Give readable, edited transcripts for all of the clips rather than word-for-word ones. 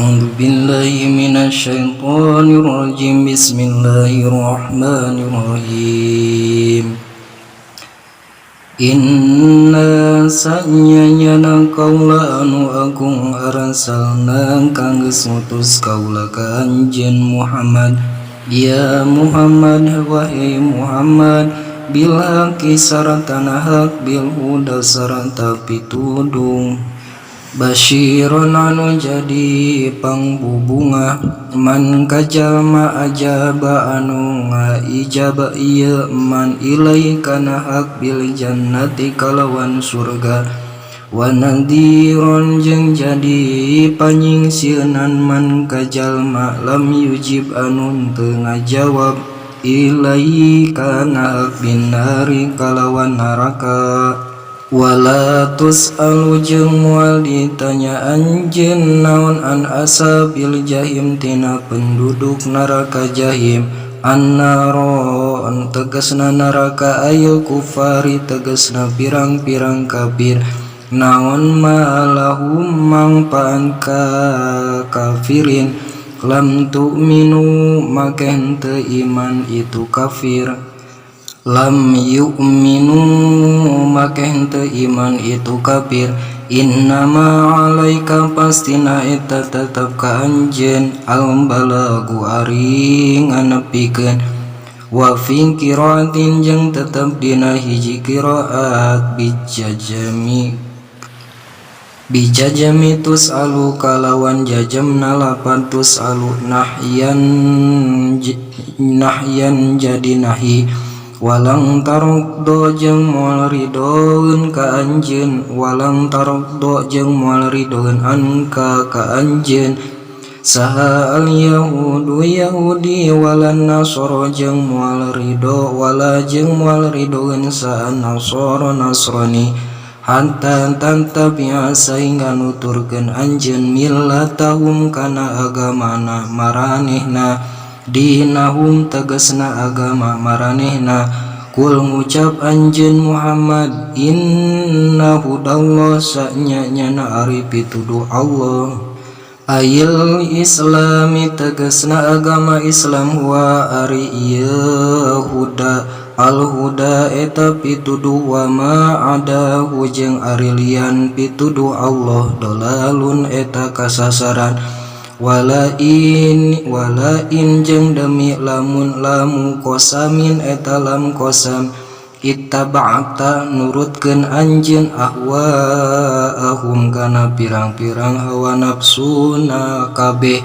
أعوذ بالله من الشيطان الرجيم. بسم الله الرحمن الرحيم. Inna sanyana kaula anu agung arsalna kang geus ngutus kaula ka anjeun Muhammad, ya Muhammad, wahai Muhammad, bil haqi sartana hak, bil huda sarta pituduh, Basyiron anu jadi pangbubungah, man ka jalma, ajaba anu ngaijabah ieu man, ilaihi kana hak, bil jannati kalawan surga, wa nadhiron jeung jadi panyingsieunan, man ka jalma, lam yujib anu teu ngajawab, ilaihi kana hak, binnari kalawan neraka. Wala tus'alu jeung moal ditanya anjeun naon, an ashabil jahim tina penduduk neraka jahim. Annaro tegasna neraka, ayil kufari tegasna pirang-pirang kafir. Naon ma lahum mangpaat ka kafirin, lam tu'minu make henteu iman itu kafir, lam yu'minu make henteu iman itu kafir. Innama alaika pastina eta tetep ka anjeun, al balagu ari nganepikeun. Wa fi qiraatin jeung tetep dina hiji qiraat, bijajami, bijajami tus'alu kalawan jajamna lapad tus'alu, nahyan, nahyan jadi nahi. Walan tardo jeung moal ridoeun ka anjeun, walan tardo jeung moal ridoeun, anka ka anjeun, saha al yahudu yahudi, walan nasoro jeung moal ridho, wala jeung moal ridoeun saha nasoro nasrani, hatta tattabi'a sahingga nuturkeun anjeun, millatahum kana agamana maranehna, dinahum tegasna agama maranehna. Kul ngucap anjeun Muhammad, inna hudallah sanya-nyana ari pituduh Allah, ayil islami tegasna agama Islam, huwa ari ieu huda, al huda eta pituduh, wa ma adahu jeung ari lian pituduh Allah, dolalun eta kasasaran. Wala in, wala in jeung demi lamun, lamu qosamin eta lam qosam, ittaba'ta nurutkeun anjeun, ahwaahum kana pirang-pirang hawa nafsuna kabeh,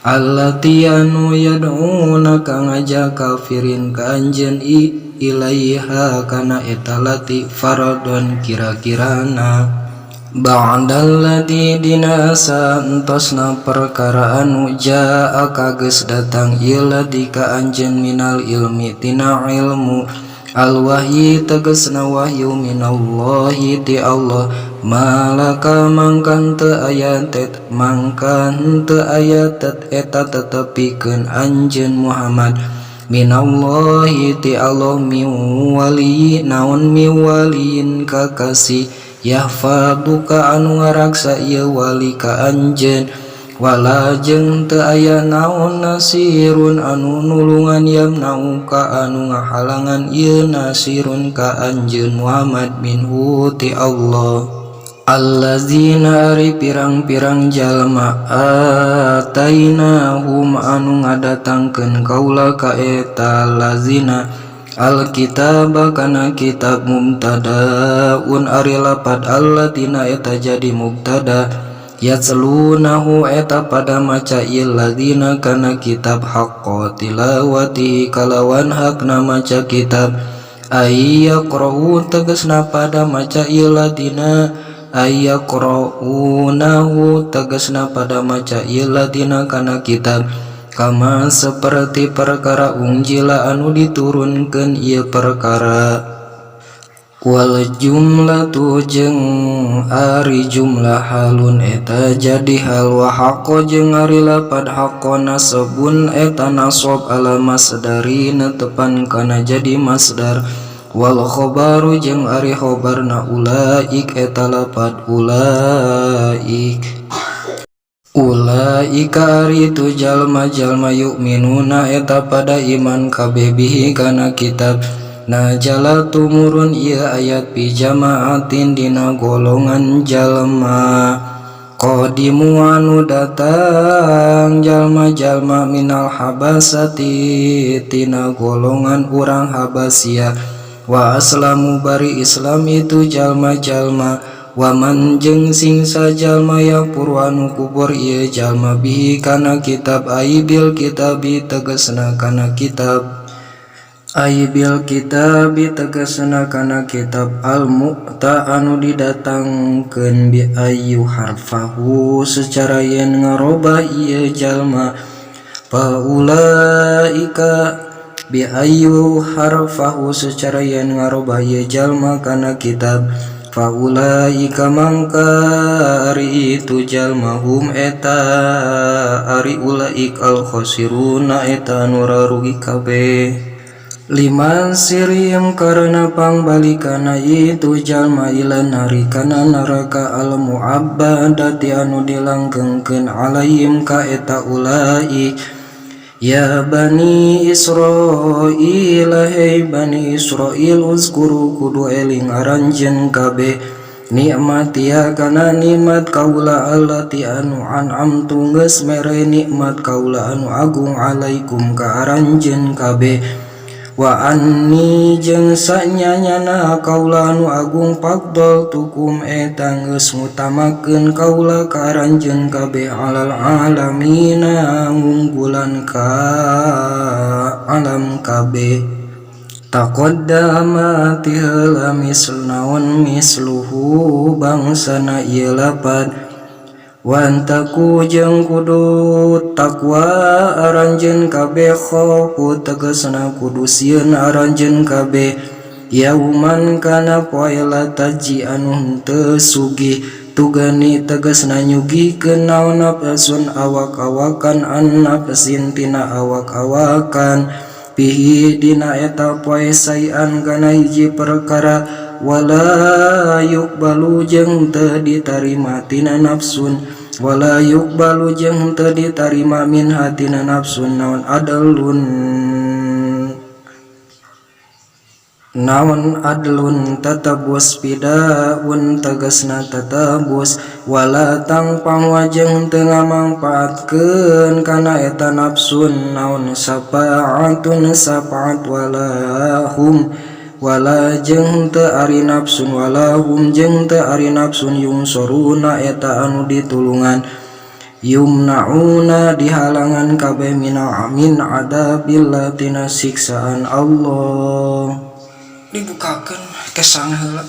allati anu yad'una kang ngajak kafirin ka anjeun, ilaiha kana eta lati, fardon kira-kirana. Ba'dalladzi dina saentosna perkara anu, jaa kageus datang ieu ladzi ka anjeun, minal ilmi tina ilmu, al wahyi tegasna wahyu, minallahi ti Allah. Malaka mangkan teu aya tet, mangkan teu aya tet eta tetep pikeun anjeun Muhammad, minallahi ti Allah, min wali naon, min waliin kakasih, yahfaduka anu ngaraksa ieu wali ka anjeun, wala jeung teu aya naon nasirun anu nulungan, yamnauka anu ngahalangan ieu nasirun ka anjeun Muhammad, minhu ti Allah. Allazina ari pirang-pirang jalma, atainahum anu ngadatangkeun kaula ka eta lazina, alkitaba kana kitab. Mubtadaun ari lapad alladzina eta jadi mubtada, yatlunahu eta pada maca ieu ladzina kana kitab, haqqa tilawati kalawan hakna maca kitab, ay yaqra'u tegasna pada maca ieu ladina, ay yaqra'unahu tegasna pada maca ieu ladina kana kitab, kama seperti perkara, unjila anu diturunkeun ieu perkara. Wal jumlatu jeung ari jumlah, halun eta jadi hal, wa haqqo jeung ari lapad haqqo, nasbun eta nasab, ala masdari netepan kana jadi masdar, wal khobaru jeung ari khobarna ulaik eta lapad ulaik. Ulaika ari itu jalma-jalma yu'minuna eta pada iman kabeh bihi kana kitab. Najala tumurun ieu ayat fi jama'atin dina golongan jalma qadimu anu datang jalma-jalma minal habasati tina golongan urang Habasia wa aslamu bari Islam itu jalma-jalma. Waman jeung singsa jalma yakfur anu kufur ieu jalma bihi kana kitab ai bil kitabi tegasna kana kitab ai bil kitabi tegasna kana kitab al mu'ta anu didatangkeun bi ayyu harfahu secara yen ngarobah ieu jalma fa ulaika bi ayyu harfahu secara yen ngarobah ieu jalma kana kitab fa ulaika mangka ari itu jalma hum eta ari ulaik al khasiruna eta anu rarugi kabeh. Liman sirim karena pangbalikana itu jalma ila nari kana neraka al muabbadati anu dilanggengkeun alaihim ka eta ulaik. Ya Bani Israil, hei Bani Israil, uzkuru kudu eling aranjeun kabeh nikmatia kana nikmat kaula allati anu an'amtu geus mere nikmat kaula anu agung alaikum ka aranjeun kabeh wa anni jeung sanyanyana kaula anu agung faddaltukum eta geus ngutamakeun kaula ka aranjeun kabeh alal alamina ngunggulan ka alam kabeh. Taqaddama ti heula misl naon misluhu bangsana ieu lapad. Wantaku jeung kudu takwa aranjeun kabeh khofu tegasna kudu sieun aranjeun kabeh yauman kana poe la taji anu henteu sugih tugani tegasna nyugihkeun naon nafsun awak-awakan an nafsin tina awak-awakan fihi dina eta poe sayan kana hiji perkara wala yuqbalu jeung teu ditarima tina nafsun wala yuqbalu jeung teu ditarima minha tina nafsun naon adlun tatabus fidaun tegasna tatabus wala tangpang jeung teu ngamangpaatkeun kana eta nafsun naon syafaatun syafaat wala hum wala jeung teu ari nafsun wala hum jeung teu ari nafsun yungsoruna eta anu ditulungan yumnauna dihalangan kabeh min adzabillah tina siksaan Allah. Dibukakeun kesang heula.